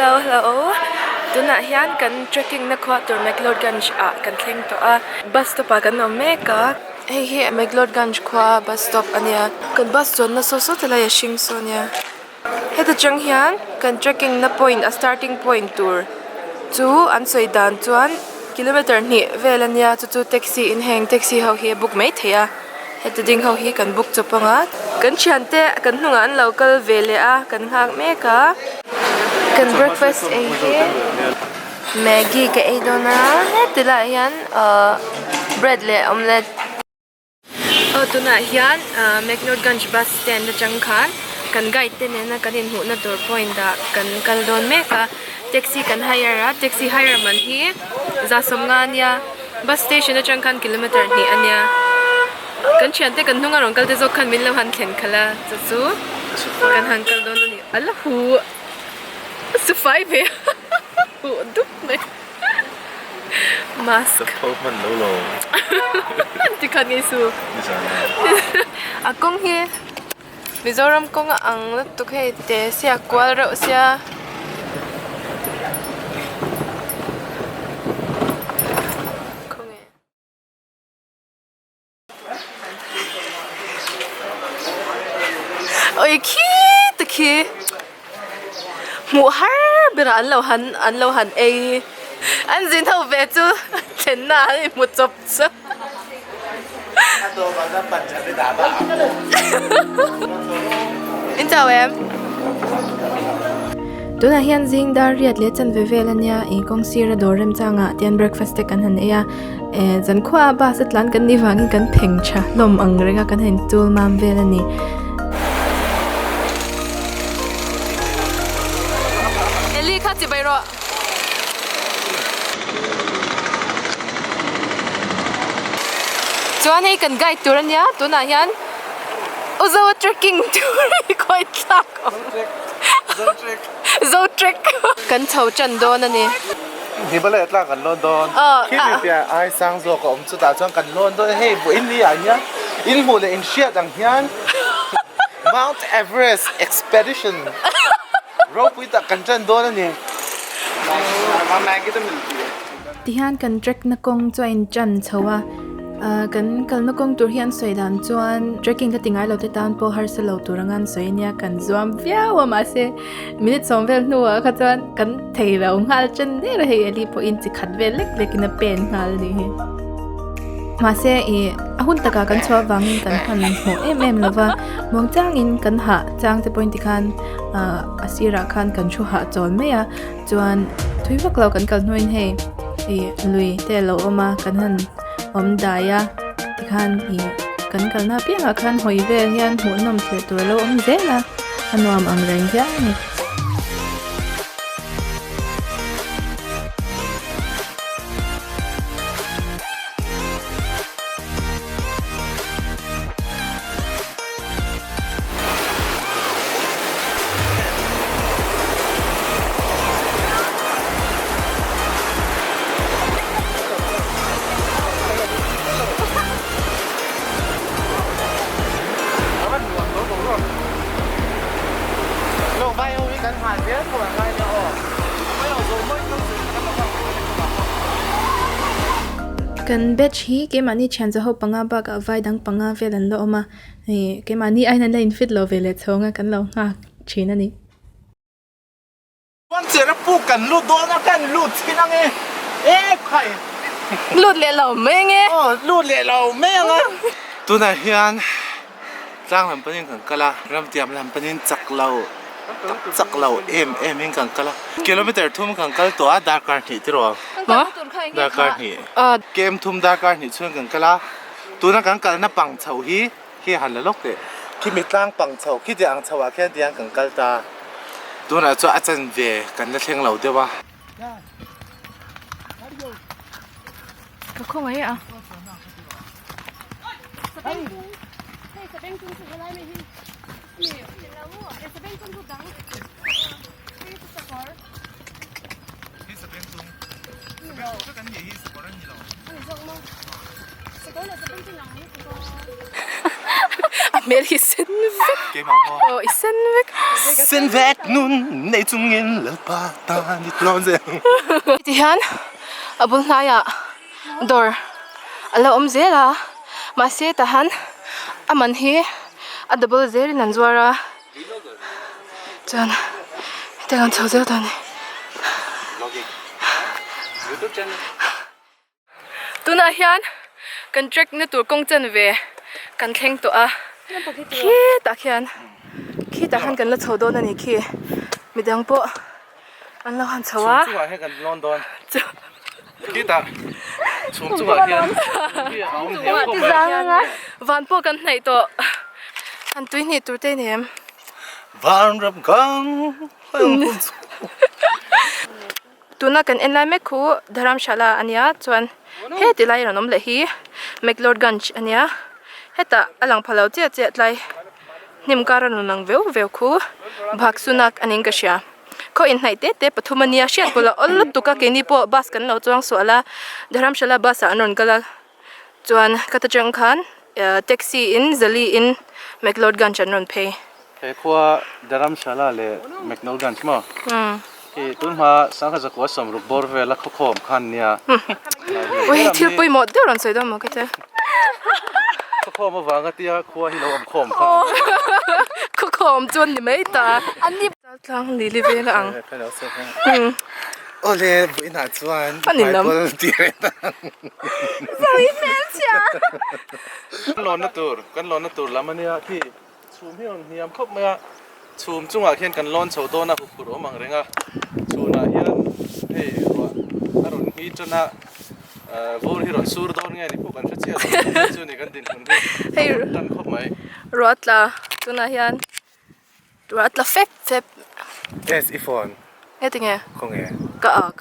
Hello hello tunah hian kan trekking na khua tur McLeodganj ah kan thleng tawh a bus stop ah kan awm mek a hei hi McLeodganj khua bus stop a nia kan bus chuanna saw saw te lai a hring saw a nia heta tang hian kan trekking na point a starting point tur chu an sawi dan chuan kilometer hnih vel a nia chu chu taxi in heng taxi ho hi a book maithei a. Heti ding ho hi kan book chawp anga kan thiante kan hnungah an lo kal ve leh a kan nghak mek a kan breakfast ei hi maggi ka ei dawn a heti laiah hian ahh bread leh omelette aw tunah hian ahh mcleodganj bus stand atang khan kan guide te nena kan inhmuhna tur point ah kan kal dawn mek a taxi kan hire a taxi hire man hi za sawmnga ania. Bus station atang khan kilometer hnih a nia kan thiante kan hnung a rawn kal te zawk khan min lo han thlen khalh a chu chu kan han kal dawn a ni a la huh su fai ve huh dup mai mask ka tho hman lo lo tikhan ngei su a kawng hi Mizoram kawng a ang lutuk hei te sia kual reuh sia. Oi khi te khi hmuh har berah an lo han an lo han ei an zin ho ve chu thlenna an inhmu chawp chawp. In chau em? Tunah hian zing dar riat leh chanve vel a nia ih kawng sira dawr remchangah tian breakfast te kan han ei a eh zankhua a bus a tlan kan nih vangin kan pheng tha hlawm ang reng a kan han chul mam vel a ni. Eli kha chibai rawh. Chuan hei kan guide tur a nia tunah hian Uzo trekking tur hi khawi thlak awm Zo trek kan chho tan dawn a ni. Himalaya tlang kan lawn dawn khi mi piah ai sang zawk a awm chutah chuan kan lawn dawn hei vawiin ni ah hian in hmuh leh in hriat ang hian Mount Everest expedition ropui tak kan tan dawn a ni. Tihian kan trek na kawng chu a in tan chho a ah kan kalna kawng tur hi an sawi dan chuan trekking la ti ngai lo te tan pawh harsa lo tur anga an sawi ania kan zuam viau a mahse minute sawm vel hnuah kha chuan kan thei lo nghal chen der a hei Eli pawhin chi khat vel lek lek in a pen nghal a nih hi mahse ih a hun takah kan chhuah avangin kan hmanhmawh em em lo va muang changin kan hah chang te pawhin tikhan ah a sirah khan kan thu hah chawl mai a. Chuan thui vak lo kan kal hnuaiin hei ih lui te a lo awm a kan han awm dai a tikhan ih kan kalna apiangah khan hawi vel hian hmuhnawm thlir tur a lo awm zel a a nuam ang reng viau a ni. Kan batch hi keimahni thian zaho panga bakah vai dang panga vel an la awm a. Hei keimahni aiin an la in fit lo ve leh chhawng a kan lo nghak thin a ni. Chuan chera puk kan lut dawn a kan lut thin ang e e khai. Lut leh lo mai ang e. Aw lut leh lo mai ang a. Tunah hian tlang lam panin kan kal a ramtiam lam panin chak lo tak chak lo em em in kan kal a kilometer thum kan kal tawh a darkar hnih tiraw darkar hnih kem thum darkar hnih chhung kan kal a. Tuna kan kalna pang chho hi khi han la lawk teh. Khi mi tlang pang chho khi tih ang chho ah khian tiang kan kal ta. Tunah chuan a chanve kan la thleng lo deuh a. Ka khawngaih a. A Hmel hi sen vek. Keimah maw? Aw i sen vek. Sen vek nun nei chungin Lalpa tan i tlawn zel. Heti hian a bul hnaiah dawr a la awm zel a, mahse tahan a man hi a double zelin an zuar a, chuan hetiang an chho zel tawh a ni. Tunah hian kan trek na tur kawng chen ve kan thleng tawh a khitah khian khitah khan kan la chho dawn a ni khi midang pawh an lo han chho a. Chhum chungah hian kan lawn dawn khitah chhum chungah hian a awm hniam khawp mai. Van pawh kan hnaih tawh han tui hnih tur te a ni em. Vanram kang hmun chu. Tuna kan en lai mek khu Dharamshala a nia chuan heti lai rawn awm leh hi McLeodganj a nia hetah a lang pha lo chiah chiah tlai hnim kar a rawn lang veu veu khu Bhagsunak a niin ka hria khaw inhnaih te te pathum a nia hriat pawh la awl lutuk a keini pawh bus kan lo chuang sual a Dharamshala bus ah an rawn kal a chuan ka ta chang khan taxi in zali in McLeodganj an rawn phei. He khua Dharamshala leh McLeodganj maw? Khi tunhma Sangha zakua sawmruk bawr vela khawkhawm khan nia. Ui thil pawimawh deuh rawn sawi dawn maw ka tia. Khawkhawm avanga tia khua hi lo awm khawm kha. Khawkhawm chuan ni mai ta. Tlang lili vel a ang. Awle vawiinah chuan Bible tih reng ang. Zawi hmelchhia. Kan lawnna tur kan lawnna tur lam ania khi chhum hi a rawn hniam khawp mai a chhum chungah khian kan lawn chho dawn a huphurh awm ang reng a chhunah hian hei ruah a rawn nghi tan a vur hi rawn sur dawn nge ni pawh kan hre chiah lo chu ni kan dinhmun hi tan khawp mai. Ruah tla tunah hian Ruah a tla fep fep. Yes, i phone. Nge tinge? Khawnge? Ka ak.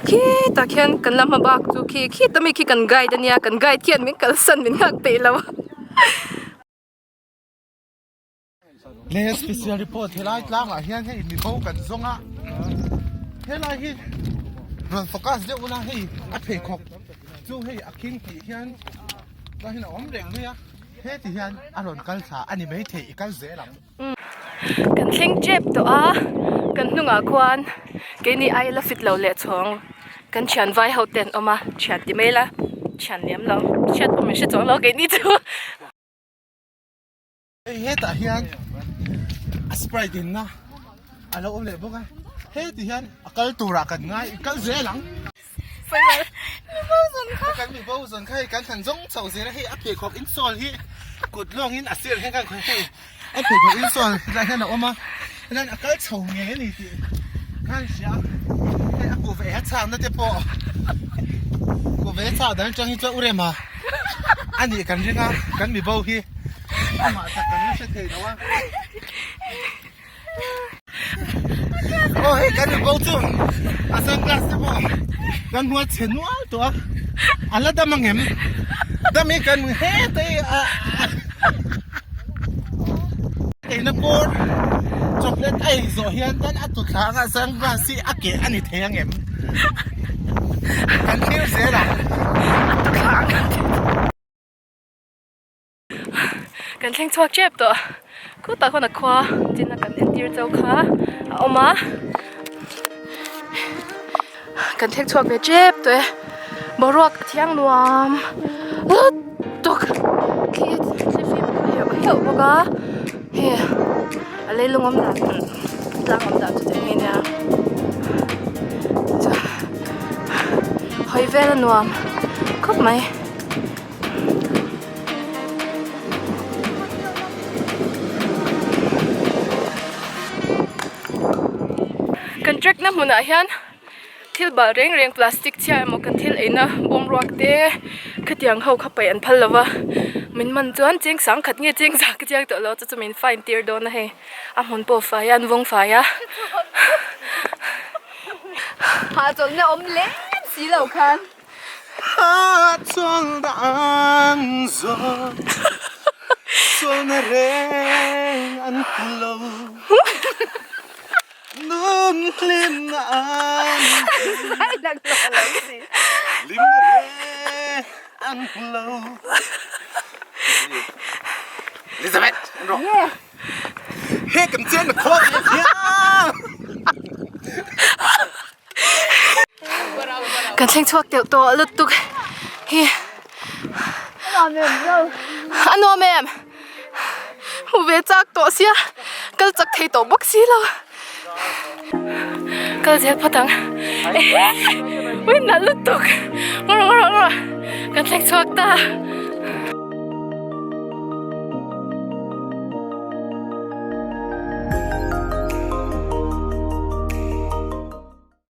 Khi tah khian kan la hma bak chu khi khi tami khi kan guide ania kan guide khian min kalsan min nghak peih lo a. Le special report helai tlangah hian hei mibo kan zawng a helai hi rawn focus deuh ula hei a pheikhawk chu hei a khing tih hian lai hian a awm reng mai a heti hian a rawn kal thla a ni maithei i kal zel ang. Kan thleng tep tawh a kan hnungah khuan keini ai la fit lo leh chhawng kan thian vai ho te an awm a thian ti mai ila thian lem lo hriat pawh min hre chuang lo keini chu. Hei hetah hian a sprite in na a lo awm leh bawk a heti hian a kal turah kan ngai i kal zel ang kan mi bo zawn kha hei kan han zawng chho zel a hei a pheikhawk insawl hi kut lawngin a sirah hian kan khawih hei a pheikhawk insawl helai hian a awm a helaiin a kal chho ngei a ni tih khan hria hei a kuhva a chhakna te pawh kuhva a chhak dan atang hi chuan u rema a nih kan ring a kan mi bo hi. Amah tak kan la hre thei lo a. Aw hei kan in bo chu a sunglass te pawh kan hmuh a chhe nual tawh a. A la dam ang em? Dam hi kan heta hi a eina kawr chocolate a ei zawh hian tan a tuthla anga sunglass hi a keh a ni thei ang em? Kan thlir zel ang. A tuthla ang. Kan thleng chhuak tep tawh khutah khawn a khua chin a kan entir chauh kha a awm a kan thleng chhuak ve tep tawh e boruak a thiang nuam lutuk thli thli fim heuh heuh bawk a hei a leilung awm dan tlang awm dan chu cheng hi ania chuan hawi vel a nuam khawp mai. Kan trek na hmunah hian thil bal reng reng plastic chhia emaw kan thil eina bawm ruak te khatiang ho kha paih an phal lo va min man chuan cheng sang khat nge cheng zah ka chiang tawh lo chu chu min fine tir dawn a hei a hmun pawh fai a an vawng fai a. Hahchawlhna awm lem si lo khan. Hahchawlhna an zawn Chawlhna reng an hmu lo nun hlim na an Hlim na re an lo Elizabeth an rawh He kan chen na khaw te hian Kan thleng chhuak teuh tawh lutuk hi a nuam em hmu ve chak tawh sia kal chak thei tawh bawk si lo kal zel phawt ang ui nalh lutuk ngaw rawh ngaw rawh kan thleng chhuak ta.